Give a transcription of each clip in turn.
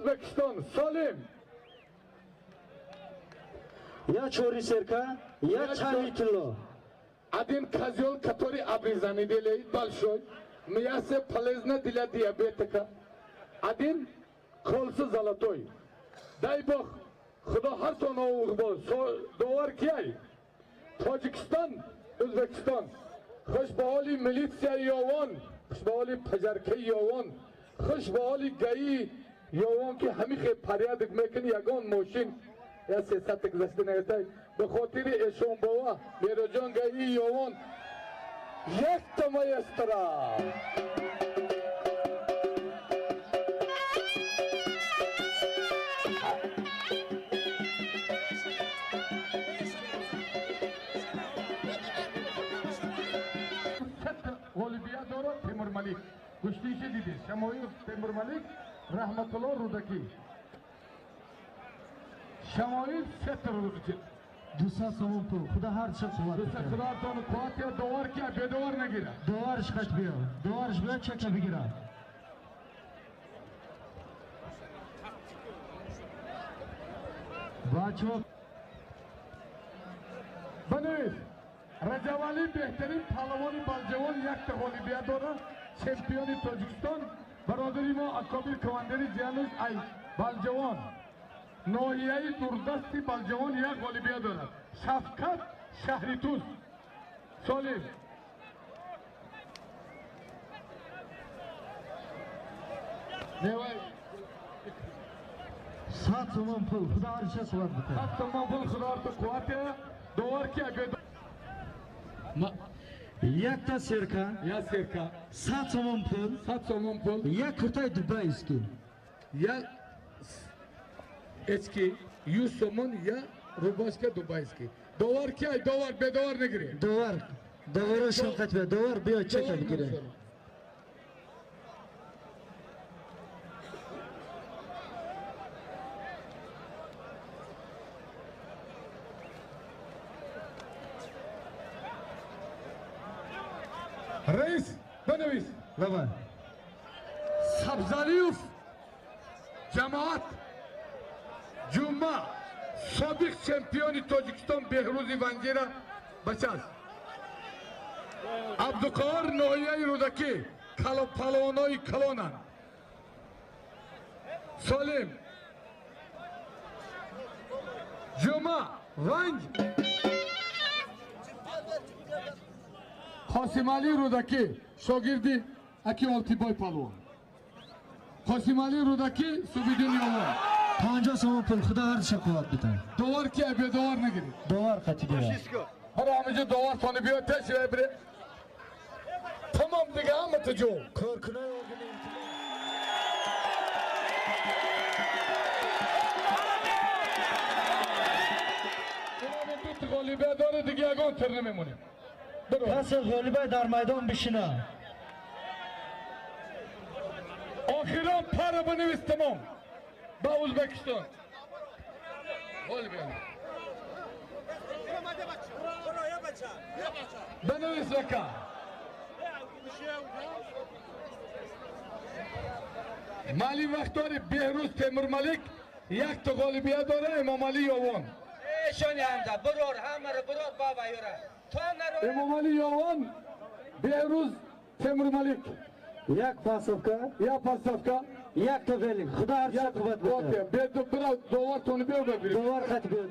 Узбекистон Солим. Я чори серка, я чали тилло. Один козел, который обрезанный делает большой, мясо полезно для диабетика. Один кольцо золотой. Дай Бог, Худо ҳар то новуғбол, довар кияй? Тоҷикистон, Узбекистон. Хуш ба ҳоли милитсияи Ёвон, хуш ба ҳоли паҷаркаи Ёвон, хуш ба ҳоли гаии Ёвон, ки ҳамихе порядок мекунӣ, ягон мошин я сесата гузашта наётай. Ба хотири Эшонбова, Мероҷон гаии Ёвон, якта маэстро. Ғолибият дорад Темурмалик. Гӯштииши дидед. Шамоил Темурмалик, Раҳматулло Рӯдакӣ. Шамоил сета рӯдакӣ. 200 сомон пул. Худо ҳар чӣ қувват. 200 худо қувват я довар ки бедовар нагира. Доварш қат биё. Доварш биё чака бигира. Бачо Банавис. Раҷабалӣ беҳтарин паҳлавони Балҷавон якта ғолибият дорад, чемпиони Тоҷикистон, бародари мо Акобир командири ҷиянуш ай Балҷавон. Ноҳияи дурдасти Балҷавон як ғолибият дорад. Шафкат Шаҳритуз. Солим. Невай 100 сомон пул. Худо ҳар чӣ қувват битад. 100 сомон пул Худо ҳар қувват довар ки Якта серка, я серка, 100 сомон пул, 100 сомон пул, як куртай дубайский, я эчки, 100 сомон, я рубашка дубайский. Довар ки ай довар, бедовар нагире. Довар, доваро шавқат бе, довар биё чека бигире. Раис, банавис. Давай. Сабзалиев ҷамоат Ҷума собиқ чемпиони Тоҷикистон Беҳрӯзи Ванҷира бачааст. Абдуқаҳор ноҳияи Рӯдакӣ палвонои калонанд. Солим Ҷума Ванҷ Қосималӣ Рӯдакӣ шогирди аки Олтибой палвон. Қосималӣ Рӯдакӣ Субиддин Ёвон. 50 сомон пул. Худо ҳар чӣ қувват битад. Довар ки бедовар нагиред. Довар қати гирад. Ҳара ҳамиҷо довар тони биё теш бире. Тамом дига ҳама таҷо. Коркунои органи Инам ду ғолибият дорад, дига ягон тир намемонем. Касе ғолибай дар майдон бишина. Охирон пара бинавис тамом. Ба Узбекистон. Ғолибият. Бинавис вака. Мали вақт дори Беҳрӯз Темурмалик якта ғолибият дора, Эмомалӣ Ёвон. Эшони ҳамда бурор ҳамаро бурор баба юра. Эмомалӣ Ёвон, Беҳрӯз Темурмалик. Як пасовка, як пасовка, якта велик. Худо ҳар чӣ қувват битад. Бира довар тони биё бигиред. Довар қат биё.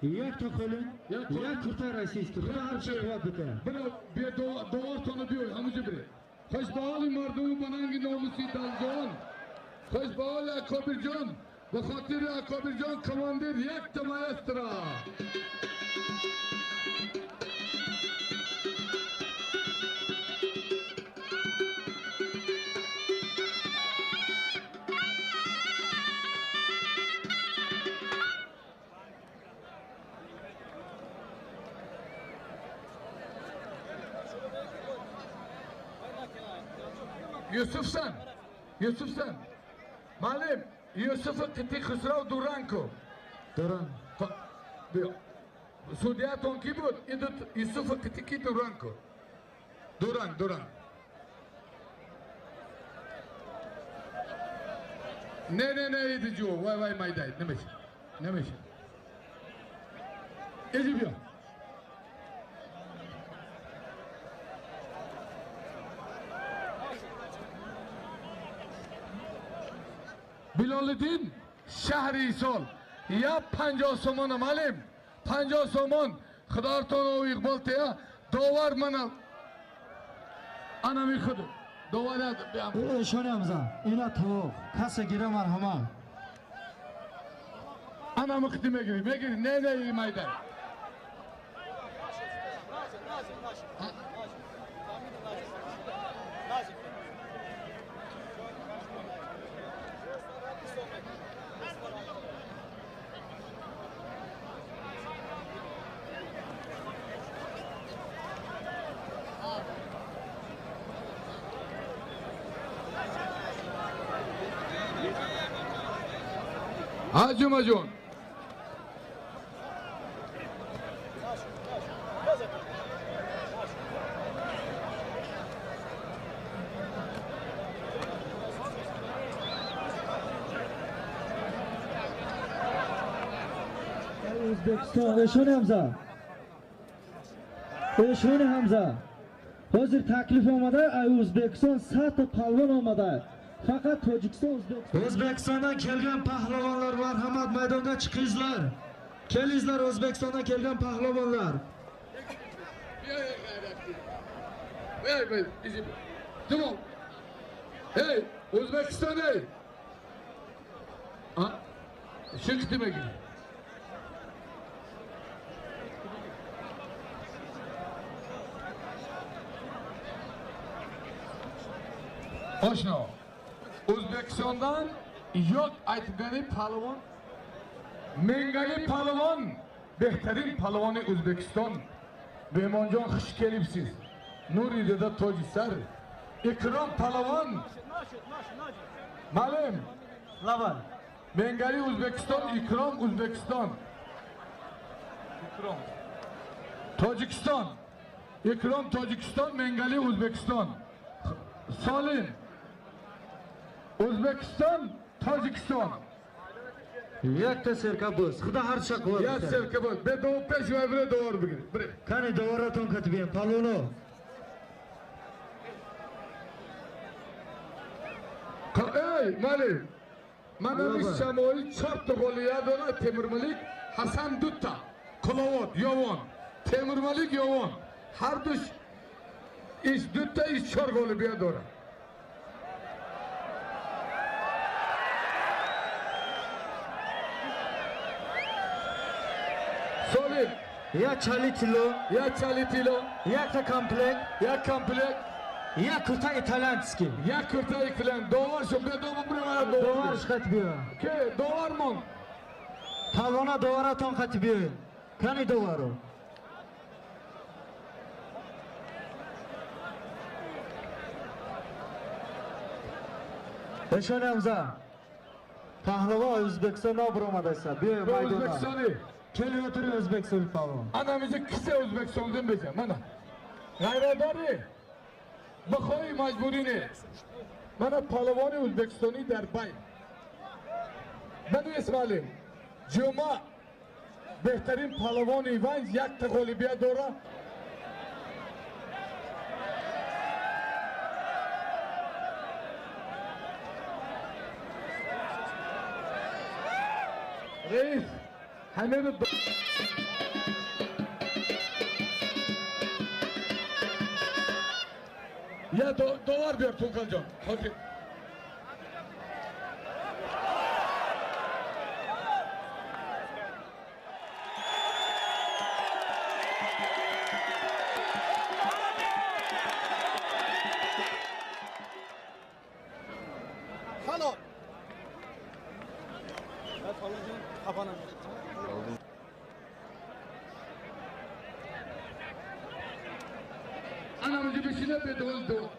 Якта қолин, як куртай российский. Худо ҳар чӣ қувват битад. Бира довар тони биё, ҳамуҷо биред. Хуш ба ҳоли мардуми бананги номуси Далҷавон. Хуш ба ҳоли Акобирҷон. Ба хотири Акобирҷон командир якта маэстро. Юсуфсан, Юсуфсан, Малим, Юсуф Қити Хусрав Дуранко. Дуран. Судьятон ки буд? Идут Юсуф Қити ки Дуранко. Дуран, Дуран. Не, не, не, иди ҷо. Вай, вай, майдай. Намеша. Намеша. Иди биё. Билолиддин шаҳри Исол. Я 50 сомон малим. 50 сомон. Худортон у иқбол тея. Довар мана. Ана михуд. Довар биям. Эшони Ҳамза, ина тоқ. Касе гира марҳамат. Ана михди мегири, мегири. Не, не, майдай. Ҳаҷумаҷон. O'zbekiston Эшони Ҳамза. Эшони Ҳамза. Ҳозир таклиф омада, ай O'zbekiston 100 ta palvon омада. Faqat Tojikiston O'zbekiston. O'zbekistondan kelgan pahlavonlar marhamat maydonga chiqingizlar. Kelingizlar O'zbekistondan kelgan pahlavonlar. Ey, ey, tamam. Ey, O'zbekiston ey. Ha? Chiq demak. Oshno. O'zbekistondan yo'q aytgani palvon, Mengali palvon, behtarin palvoni O'zbekiston. Mehmonjon xush kelibsiz. Nuri deda tojisar. Ikrom palvon. Malim. Lavan. Mengali O'zbekiston, Ikrom O'zbekiston. Ikrom. Tojikiston. Ikrom Tojikiston, Mengali O'zbekiston. Solim. O'zbekiston, Tojikiston. Yakta serkabuz. Xudo har shaqva. Ya serkabuz. Be do pesh va bir dovor bigir. Bir. Qani dovoraton katibiyam palvono. Ey, Malik. Mana bu Shamoli 4 g'olibiyat do'la Temurmalik Hasan Dutta. Qo'lovot, Yovon. Temurmalik Yovon. Har du ish Dutta ish 4 g'olibiyat do'la. Solim. Ya chali tilo, ya chali tilo, ya komplekt, ya komplekt, ya kurta итальянский, ya kurta итальян. Dovar shu bedova bir dovar chiqat bu. Ke, dovarmon. Palvona dovaraton qatib bu. Qani dovaru? Eshon Hamza. Pahlavon O'zbekistondan bir bu maydonga. O'zbekistonlik. Kelib o'tiring O'zbekiston palvon. Ana bizni kisa O'zbekistondan beja, mana. G'ayratdori. Bixoy majburiy ne. Mana palvoni O'zbekistonlik darbay. Bani Ismoilim. Juma behtarin palvoni Vanj yakta g'olibiyat dora. Reis همه به Ya dolar bir Tuğkan. Hadi. Halo. Kafana. Anamızı bir şeyler bir doldu.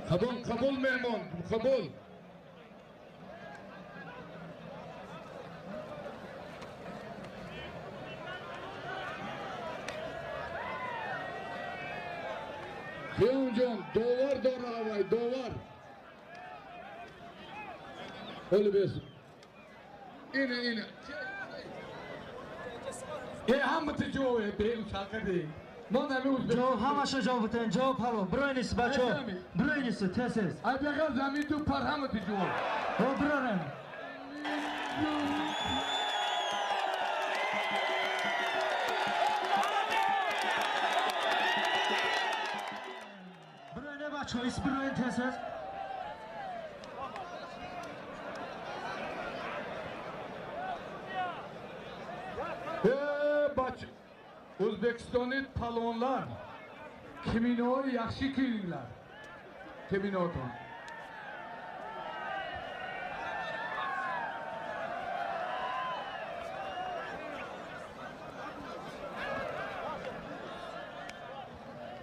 Kabul, kabul memon, kabul. Қиёмҷон, довар дора авай, довар. Ҳоли бес. Ина, ина. Э, ҳама ти ҷове, бем шақади. Мо нами узбек. Ҷавоб ҳамаша ҷавоб битен, ҷавоб ҳаво. Бироинис бачо. Бироинис тез тез. Ай беғар замин ту пар ҳама ти ҷавоб. О бирорем. Бироине бачо, ис бироин тез тез. Э, бач O'zbekistonlik palvonlar kiminoni yaxshi kiyinglar. Kiminoton.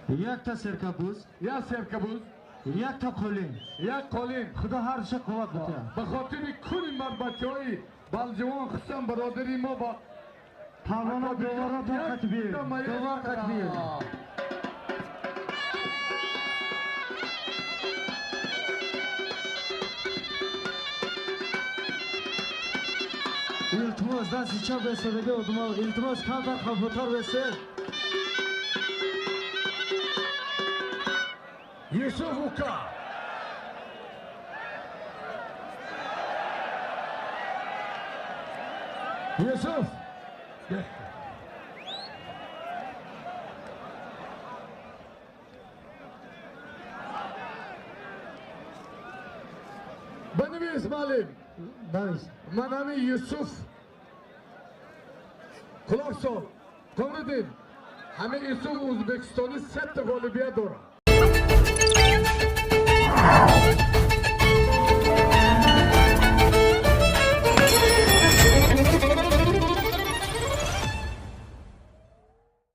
Якта серкабуз, Як серкабуз, якта қолин. Як қолин. Худо ҳар душа қувват битиҳад. Ба хотири кулли марбачаҳои балҷувон, хусусан бародари мо ба Палвона довара тоқат бир. Довар қат бир. Илтимос, дасти чап бесадаги одумо, илтимос камтар хафотар бесед. Юсуф ука. Юсуф. Банавис малим. Давис. Манами Юсуф. Құлақ сол. Комридин. Ҳами Юсуф Ӯзбекистони сетта ғолибият дорад.